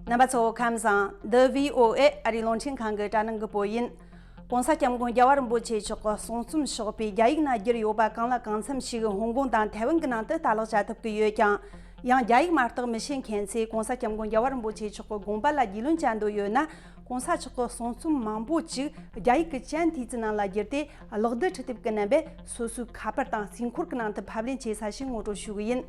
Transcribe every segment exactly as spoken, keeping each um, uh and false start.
རྣམ་པ་ཚོ་ཁམས་བཟང་། འདི་བྷི་ཨོ་ཨེ་ཨ་རིའི་རླུང་འཕྲིན་ཁང་གི་དྲ་སྣང་གི་བོད་ཡིན། ྋགོང་ས་ྋསྐྱབས་མགོན་རྒྱལ་བ་རིན་པོ་ཆེ་མཆོག་གི་གསུང་རྩོམ་ཕྱོགས་པའི་རྒྱ་ཡིག་ནང་བསྒྱུར་ཡོད་པ་གང་ལ་གང་འཚམ་ཞིག་ཧོང་ཀོང་དང་ཐའེ་ཝན་གྱི་ནང་དུ་ལྟ་ཀློག་བྱ་ཐུབ་ཀྱི་ཡོད་ཀྱང་། ཡང་རྒྱ་ཡིག་མ་གཏོགས་མི་ཤེས་མཁན་ཚོས་ྋགོང་ས་ྋསྐྱབས་མགོན་རྒྱལ་བ་རིན་པོ་ཆེ་མཆོག་གི་དགོངས་པ་ལ་རྒྱུས་ལོན་བྱ་འདོད་ཡོད་ན། ྋགོང་ས་མཆོག་གི་གསུང་རྩོམ་མང་པོ་ཅིག་རྒྱ་ཡིག་གི་ཅན་ཐིག་ཙི་ནང་ལ་བསྒྱུར་ཏེ། གློག་རྡུལ་འཕྲུལ་དེབ་ཀྱི་རྣམ་པས་སོ་སོའི་ཁ་པར་དང་རྩིས་འཁོར་གྱི་ནང་དུ་ཕབ་ལེན་བྱེད་ས་ཞིག་ངོ་སྤྲོད་ཞུ་གི་ཡིན།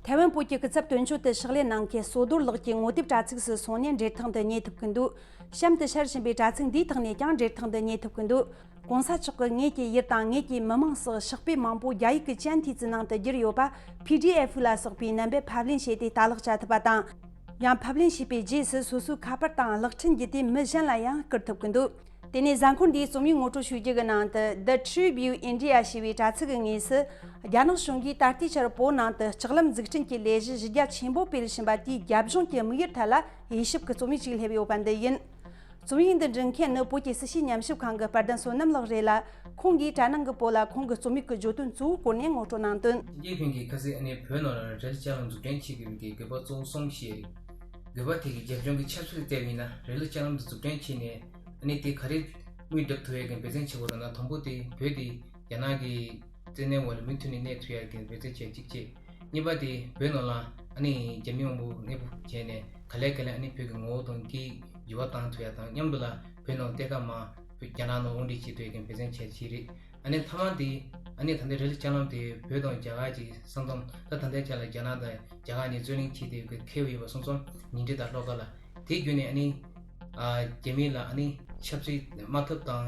ཐའེ་ཝན་བོད་ཀྱི་སྐུ་ཚབ་དོན་གཅོད་དུ་ཕྱག་ལས་གནང་མཁན་བསོད་རྡོར་ལགས་ཀྱིས་ངོ་དེབ་དྲ་ཚིགས་སུ་སོང་ནས་འབྲེལ་ཐག་འདི་རྙེད་ཐུབ་ཀྱི་འདུག་གཤམ་དུ་ཤར་བཞིན་པའི་དྲ་ཚིགས་འདིའི་ཐོག་ནས་ཀྱང་འབྲེལ་ཐག་འདི་རྙེད་ཐུབ་ཀྱི་འདུག ྋགོང་ས་མཆོག་གིས་ངེད་ཀྱི་ཡུལ་དང་ངེད་ཀྱི་མི་མང་སོགས་ཕྱག་དཔེ་མང་པོ་རྒྱ་ཡིག་གི་ཅན་ཐིག་ཙི་ནང་དུ་བསྒྱུར་ཡོད་པ། པི་ཌི་ཨེཕ་ལ་སོགས་པའི་རྣམ་པས་ཕབ་ལེན་བྱས་ཏེ་ལྟ་ཀློག་བྱ་ཐུབ་པ་དང་། ཡང་ཕབ་ལེན་བྱས་པའི་རྗེས་སུ་སོ་སོའི་ཁ་པར་དང་གློག་འཕྲིན་བརྒྱུད་དེ་མི་གཞན་ལ་ཡང་བསྐུར་ཐུབ་ཀྱི་འདུག་དེ་ནས་གཟའ་འཁོར་འདིའི་རྩོམ་ཡིག་ངོ་སྤྲོད་ཞུ་རྒྱུ་གི་ནང་དུ། The Tribune India ཞེས་པའི་དྲ་ཚིགས་ཀྱི་ངོས་སུ། རྒྱ་ནག་གཞུང་གིས་ད་ལྟའི་ཆར་བོད་ནང་དུ་ལྕགས་ལམ་འཛུགས་སྐྲུན་གྱི་ལས་གཞི་གཞི་རྒྱ་ཆེན་པོ་སྤེལ་བཞིན་པ་དེའི་རྒྱབ་ལྗོངས་ཀྱི་དམིགས་ཡུལ་ཐད་ལ་དབྱེ་ཞིབ་ཀྱི་རྩོམ་ཡིག་ཅིག་སླེབས་ཡོད་པ་འདི་ཡིན། རྩོམ་ཡིག་འདི་འབྲི་མཁན་ནི་བོད་ཀྱི་སྲིད་བྱུས་ཉམས་ཞིབ་ཁང་གི་དཔལ་ལྡན་བསོད་ནམས་ལགས་རེད་ལ། ཁོང་གིས་དྲ་སྣང་གི་བོད་ལ་ཁོང་གི་རྩོམ་ཡིག་གི་བརྗོད་དོན་གཙོ་བོའི་སྐོར་ནས་ངོ་སྤྲོད་གནང་དོན། སྤྱི་ཁྱོན་གྱི་ཁ་སང་ཨ་ནི་བོད་ནང་ལ་རེལ་ལྕགས་ལམ་འཛུགས་སྐྲུན་བྱེད་དགོས་པའི་དགོས་པ་གཙོ་བོ་གསུམ་བཤད་རེད། དགོས་པ་དེ་གི་རྒྱབ་ལྗོངས་ཀྱི་ཆབ་སྲིད་བལྟས་པ་ཡིན་ན། རེལ་ལྕགས་ལམ་དེ་འཛུགས་སྐྲུན་བྱས་ནས་ཨ་ནི་དེ་ག་རེ་མིག་འགྲུབ་ཐུབ་ཡ་གི་འབད་བརྩོན་བྱེད་དགོས་རེད་ན། དང་པོ་དེ་བོད་དེ་རྒྱ་ནག་གི་བཙན་གནོན་འོག་ལ་མུ་མཐུད་ནས་གནས་ཐུབ་ཡ་གི་འབད་བརྩོན་བྱས་གཅིག་བྱས། གཉིས་པ་དེ་བོད་ནང་ལ་ཨ་ནི་རྒྱ་མི་མང་པོ་གནས་སྤོ་བྱས་ནས་ག་ལེ་ག་ལེ་ཨ་ནི་བོད་ཀྱི་ངོ་བོ་དང་དེའི་འགྱུར་བ་བཏང་ཐུབ་ཡ་དང་། མཉམ་དུ་ལ་བོད་ནང་གཏེར་ཁ་མར་བོད་རྒྱ་ནག་ནང་དབོར་འདྲེན་བྱེད་ཐུབ་ཡ་གི་འབད་བརྩོན་བྱས་བྱས་རེད། ཨ་ནི་མཐའ་མ་དེ་ཨ་ནི་ད་ལྟ་རེལ་ལྕགས་ལམ་དེ་བོད་དང་རྒྱ་གར་གྱི་ས་མཚམས། ད་ད་ལྟའི་ཆ་ལ་རྒྱ་ནག་དང་རྒྱ་གར་གཉིས་རྩོད་གླེང་བྱེད་བསྡད་ཡོད་པའི་ཁེལ་ཡོད་པ་སོང་ཙང་ཉིང་ཁྲི་དང་ལྷོ་ཁ་ལ། དེ་བརྒྱུད་ནས་ཨ་ནི་ཨ་རྒྱ་མི་ལ་ཨ་ནི་ཆབ་སྲིད་དམག་འཐབ་དང་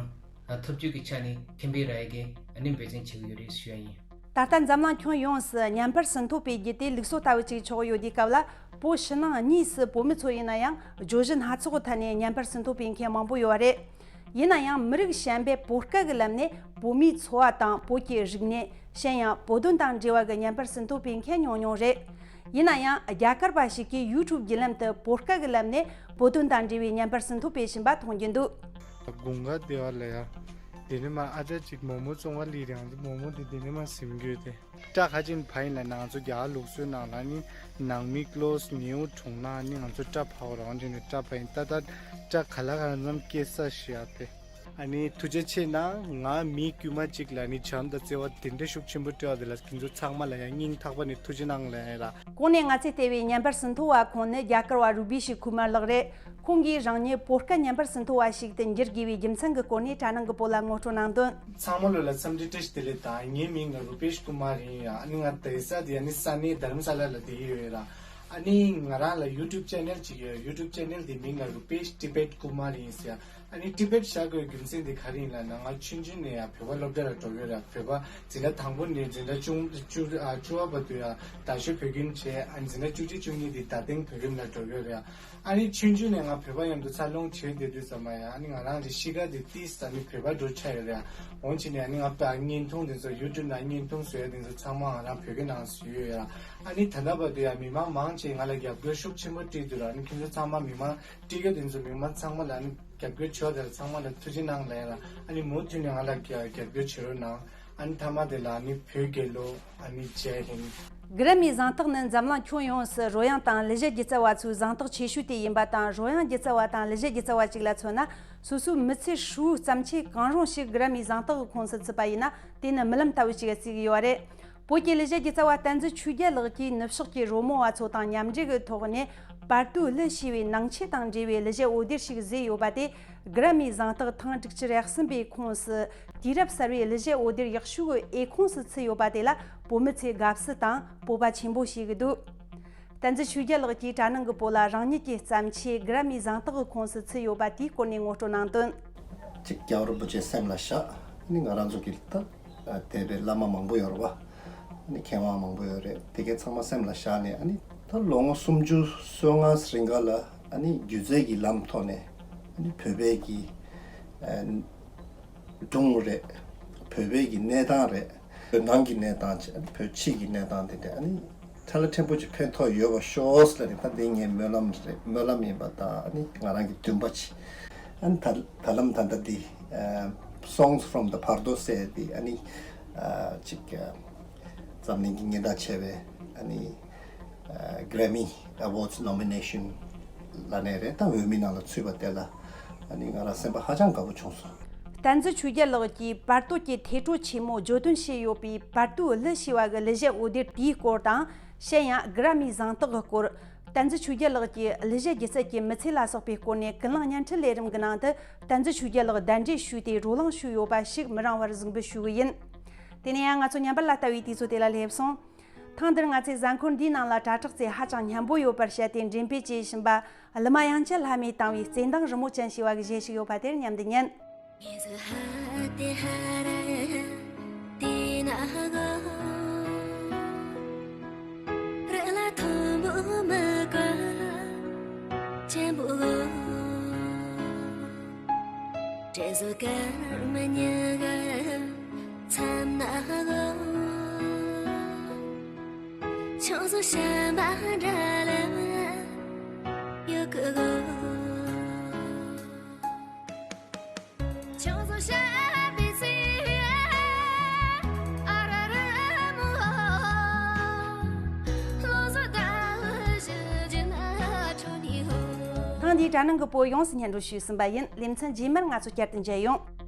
ཨ་འཐབ་ཇུས་ཀྱི་ཆ་ནས་ཁེ་ཕན་རག་ཡ་གི་ཨ་ནི་འབད་བརྩོན་བྱེད་ཀྱི་ཡོད་རེད་ཞུ་ཡ་ཡིན། ད་ལྟ་འཛམ་གླིང་ཁྱོན་ཡོངས་སུ་བརྙན་པར་ཟིན་ཐོ་སྤེལ་རྒྱུ་དེ་ལུགས་སྲོལ་ལྟ་བུ་ཅིག་ཆགས་ཡོད་དུས་སྐབས་ལ། བོད་ཕྱི་ནང་གཉིས་སུ་བོད་མི་ཚོ་ཡིན་ན་ཡང་བརྗོད་གཞི་སྣ་ཚོགས་ཐད་ནས་བརྙན་པར་ཟིན་ཐོ་སྤེལ་མཁན་མང་པོ་ཡོད་པ་རེད། ཡིན་ན་ཡང་མི་རིགས་གཞན་པས་བོད་སྐད་ཀྱི་ལམ་ནས་བོད་མིའི་འཚོ་བ་དང་བོད་ཀྱི་རིག་གནས། གཞན་ཡང་བོད་དོན་དང་འབྲེལ་བ་གི་བརྙན་པར་ཟིན་ཐོ་སྤེལ་མཁན་ཉུང་ཉུང་རེད། ཡིན་ན་ཡང་རྒྱ་གར་པ་ཞིག་གིས་ཡུ་ཊུབ་བརྒྱུད་ལམ་དུ་བོད་སྐད་ཀྱི་ལམ་ནས་བོད་དོན་དང་འབྲེལ་བའི་བརྙན་པར་ཟིན་ཐོ་སྤེལ་བཞིན་པ་མཐོང་རྒྱུ་འདུག་དགུན་ཁ་དེ་བ་ལ་ཡ། དེ་ནས་མ་ཨ་ཅག་ཅིག་མོག་མོག་བཙོང་བ་ལི་རང་ཚོ་མོག་མོག་དེ་དེ་ནས་མ་ཟིན་རྒྱུ་དེ། སྐྲ་ཁ་ཅིན་ཕ་ཡིན་ལ་ང་ཚོ་རྒྱ་གར་ལུགས་སྲོལ་ནང་ལ་ནི་ནང་མི་ཀློས་ནེའུ་གྲོང་ན་ནི་ང་ཚོ་སྐྲ་ཕ་བ་རང་ཅིན་ནི་སྐྲ་ཕ་ཡིན་ཏ་ཏ། སྐྲ་ག་ལ་ག་ལ་ཙམ་སྐྱེ་ས་ཞིག་ཨ་ཕེ། ཨ་ནི་ཐུགས་རྗེ་ཆེ་གནང་། ང་མི་དཀྱུས་མ་གཅིག་ལ་ནི་བྱམས་དང་བརྩེ་བ་དེ་འདྲ་ཤུགས་ཆེན་པོ་སྤྲད་པ་དེ་ལ་ཁྱེད་ཚོ་ཚང་མ་ལ་ཡང་སྙིང་ཐག་པ་ནས་ཐུགས་རྗེ་གནང་ལེ་ལ། གོང་ནས་ང་ཚོས་བལྟས་པའི་བརྙན་པར་ཟིན་ཐོ་བ་ཁོང་ནི་རྒྱ་གར་བ་རུ་བི་ཤི་ཁུ་མར་ལགས་རེད། ཁོང་གིས་རང་ཉིད་བོད་སྐད་བརྙན་པར་ཟིན་ཐོ་བ་ཞིག་ཏུ་འགྱུར་དགོས་པའི་རྒྱུ་མཚན་གྱི་སྐོར་ནས་དྲ་སྣང་གི་བོད་ལ་ངོ་སྤྲོད་གནང་དོན། ཚང་མ་ལོ་ལ་འཚམས་འདྲི་བཀྲ་ཤིས་བདེ་ལེགས་དང་། ངའི་མིང་ལ་རུ་པེཤ་ཀུ་མར་ཡིན་ཡ། ཨ་ནི་ང་བསྡད་ས་དེ་ཨ་ནི་ས་གནས་དྷ་རམ་ས་ལ་ལ་བསྡད་ཡོད་ཡོད་ར། ཨ་ནི་ང་རང་ལ་ཡུ་ཊུབ་ཅེ་ནལ་ཅིག་ཡོད། ཡུ་ཊུབ་ཅེ་ནལ་དེ་མིང་ལ་རུ་པེཤ་ཊི་བེཊ་ཀུ་མར་ཡིན་ཟེར་ཡ། ཨ་ནི་ཊི་བེཊ་བཞག་དགོས་རྒྱུ་མཚན་དེ་ག་རེ་ཡིན་ལབ་ན། ང་ཆུང་ཆུང་ནས་ཡ་བོད་པ་སློབ་གྲྭ་ལ་འགྲོ་ཡོད་ར། བོད་པ་འཛིན་གྲྭ་དང་པོ་ནས་འཛིན་གྲྭ་བཅུ་བཅུ་ཨ་བཅུ་པ་བར་དུ་ཡ་རྡ་ཤོད་བོད་ཁྱིམ་བྱས། ཨ་འཛིན་གྲྭ་བཅུ་གཅིག་བཅུ་གཉིས་དེ་རྡ་སྟེང་བོད་ཁྱིམ་ལ་འགྲོ་ཡོད་ར། ཨ་ནི་ཆུང་ཆུང་ནས་ང་བོད་པ་མཉམ་དུ་འཚར་ལོངས་བྱས་བསྡད་དུས་ཙམ་པ་ཡ། ཨ་ནི་ང་རང་གི་གཤིས་ཀ་དེ་ཏིས་ཨ་ནི་བོད་པ་འགྲོ་ཆགས་ཡོད་ར། འོང་ཕྱིན་ནས་ཨ་ནི་ང་བོད་བརྙན་ཐུང་དེ་ཚོ་ཡུ་ཊུབ་ནང་བརྙན་ཐུང་བཟོ་ཡ་དེ་ཚོ་ཚང་མ་ང་རང་བོད་སྐད་ནང་བཟོས་ཡོད་ར། ཨ་ནི་ད་ལྟ་བར་དུ་ཡ་མི་མང་མང་ཆེ་ང་ལ་རྒྱབ་སྐྱོར་ཤུགས་ཆེན་པོ་སྤྲད་འདུག་ར། ཨ་ནི་ཁྱེད་ཚོ་ཚང་མ་མི་མང་སྤྲད་ཡ་དེ་ཚོ་མི་མང་ཚང་མ་ལ་ཨ་ནི་རྒྱབ་སྐྱོར་བྱས་པ་དེ་ལ་ཚང་མ་ལ་ཐུགས་རྗེ་གནང་ལབ་ཡ་ར། ཨ་ནི་མུ་མཐུད་ནས་ང་ལ་རྒྱབ་སྐྱོར་བྱེད་རོགས་གནང་། ཨ་ནི་མཐའ་མ་དེ་ལ་ཨ་ནི་བོད་རྒྱལ་ལོ། ཨ་ནི་ཇེ་ཧིན། གྷི་རེ་མི་གཟེངས་རྟགས་ནི་འཛམ་གླིང་ཁྱོན་ཡོངས་སུ་རོལ་དབྱངས་དང་གླུ་གཞས་སྒྱུ་རྩལ་བ་ཚོའི་གཟེངས་རྟགས་ཆེ་ཤོས་དེ་ཡིན་པ་དང་། རོལ་དབྱངས་སྒྱུ་རྩལ་བ་དང་གླུ་གཞས་སྒྱུ་རྩལ་བ་གཅིག་ལ་མཚོན་ན། སོ་སོའི་མི་ཚེ་ཧྲིལ་བོའི་བརྩམས་ཆོས་གང་རུང་ཞིག་གྷི་རེ་མི་གཟེངས་རྟགས་ཀྱི་ཁོངས་སུ་ཚུད་པ་ཡིན་ན། དེ་ནི་རྨི་ལམ་ལྟ་བུ་ཞིག་བརྩི་གི་ཡོད་རེད། བོད་ཀྱི་གླུ་གཞས་སྒྱུ་རྩལ་བ་བསྟན་འཛིན་ཆོས་རྒྱལ་ལགས་ཀྱིས་ནུབ་ཕྱོགས་ཀྱི་རོལ་མོ་བ་ཚོ་དང་མཉམ་འབྲེལ་གྱི་ཐོག་ནས། བར་དོའི་གླུ་ཞེས་པའི་ནང་ཆོས་དང་འབྲེལ་བའི་གླུ་གཞས་འོད་སྡེར་ཞིག་བཟོས་ཡོད་པ་དེ། གྷི་རེ་མི་གཟེངས་རྟགས་ཐེངས་དྲུག་ཅུ་རེ་གསུམ་པའི་ཁོངས་སུ། དུས་རབས་གསར་བའི་གླུ་གཞས་འོད་སྡེར་ཡག་ཤོས་ཀྱི་འོས་ཁོངས་སུ་ཚུད་ཡོད་པ་དེ་ལ་བོད་མི་ཚོས་དགའ་བསུ་དང་སྤོབས་པ་ཆེན་པོ་བྱེད་ཀྱི་འདུག་བསྟན་འཛིན་ཆོས་རྒྱལ་ལགས་ཀྱིས་དྲ་སྣང་གི་བོད་ལ་རང་ཉིད་ཀྱི་བརྩམས་ཆོས་གྷི་རེ་མི་གཟེངས་རྟགས་ཀྱི་ཁོངས་སུ་ཚུད་ཡོད་པ་དེའི་སྐོར་ནས་ངོ་སྤྲོད་གནང་དོན། གཅིག་རྒྱལ་བ་རིན་པོ་ཆེ་སེམས་ལ་བཞག་ཨ་ནི་ང་རང་ཚོ་གི་ད་དད་པའི་བླ་མ་མང་པོ་ཡོད་རེད་བ། ཨ་ནི་མཁས་དབང་མང་པོ་ཡོད་རེད། དེ་གའི་ཚང་མ་སེམས་ལ་བཞག་ནས། ཨ་ནི་ད་ལོ་ངོ་སུམ་ཅུ་སོ་ལྔ་རིང་ག་ལ་ཨ་ནི་སྒྱུ་རྩལ་གྱི་ལམ་ཐོག་ནས་ཨ་ནི་བོད་པའི་གི་ཨ་སྒྲུང་རེད། བོད་པའི་གི་གནས་སྟངས་རེད། བོད་ནང་གི་གནས་སྟངས་བྱས། བོད་ཕྱི་གི་གནས་སྟངས་དེ་འདྲ་ཨ་ནི་ཐ་ལ་ཕྲན་བུ་ཅིག་ཕན་ཐོགས་ཡོད་པ་ཤོག་ཟེར་ནས། ད་འདི་ངའི་སྨོན་ལམ་རེད། སྨོན་ལམ་ཡིན་པ་དང་། ཨ་ནི་ང་རང་གི་འདུན་པ་ཅིག་ཨ་ནི་ད་ད་ལམ་ད་ལྟ་འདི་ཨ་Songs from the Pardo ཟེར་འདི་ཨ་ནི་ཨ་ཅིག་ཨ་འཛམ་གླིང་གི་སྙན་གྲགས་ཆེ་བའི་ཨ་ནི་ཨ་Grammy Awards nomination ལ་ནས་རེད། ད་འོས་མིའི་ནང་ལ་ཚུད་པ་དེ་ལ་ཨ་ནི་ང་རང་སེམས་པ་ཧ་ཅང་དགའ་པོ་བྱུང་སོང་། བསྟན་འཛིན་ཆོས་རྒྱལ་ལགས་ཀྱིས་བར་དོ་གི་ཐེ་གྲོལ་ཆེན་མོ་བརྗོད་དོན་བྱས་ཡོད་པའི་བར་དོའི་གླུ་ཞེས་པ་གི་གླུ་གཞས་འོད་སྡེར་དེའི་སྐོར་དང་། གཞན་ཡང་གྷི་ར་མིའི་གཟེངས་རྟགས་ཀྱི་སྐོར། བསྟན་འཛིན་ཆོས་རྒྱལ་ལགས་ཀྱི་གླུ་གཞས་སྒྱུ་རྩལ་གྱི་མི་ཚེ་ལ་སོགས་པའི་སྐོར་ནས་ཀུན་གླེང་བརྙན་འཕྲིན་ལས་རིམ་གྱི་ནང་དུ་བསྟན་འཛིན་ཆོས་རྒྱལ་ལགས་གདན་འདྲེན་ཞུས་ཏེ་བགྲོ་གླེང་ཞུས་ཡོད་པ་ཞིག་མི་རིང་བར་གཟིགས་འབུལ་ཞུ་གི་ཡིན། དེ་ནས་ཡང་ང་ཚོ་ཉམས་པར་ལ་ལྟ་བའི་དུས་ཚོད་དེ་ལ་སླེབས་སོང་། ཐེངས་འདིར་ང་ཚོས་གཟའ་འཁོར་འདིའི་ནང་ལ་དྲ་གྲགས་ཚད་ཧ་ཅང་སྙན་པོ་ཡོད་པར་བཤད་དེ་འགྲེམས་སྤེལ་བྱེད་བཞིན་པ། ལི་མ་དབྱངས་ཅན་ལྷ་མོས་བཏང་བའི་བརྩེ་འདང་རི་མོ་ཅན་ཞེས་པ་གི་གཞས་ཤིག་ཡོད་པ་དེར་མཉམ་དུ་ཉན། ཐེངས་འདིའི་དྲ་ནང་གི་བོད་ཡོངས་སུ་སྙན་སྒྲོན་ཞུས་ཟིན་པ་ཡིན། ལེ་ཚན་རྗེས་མར་ང་ཚོ་བསྐྱར་དུ་མཇལ་ཡོང་།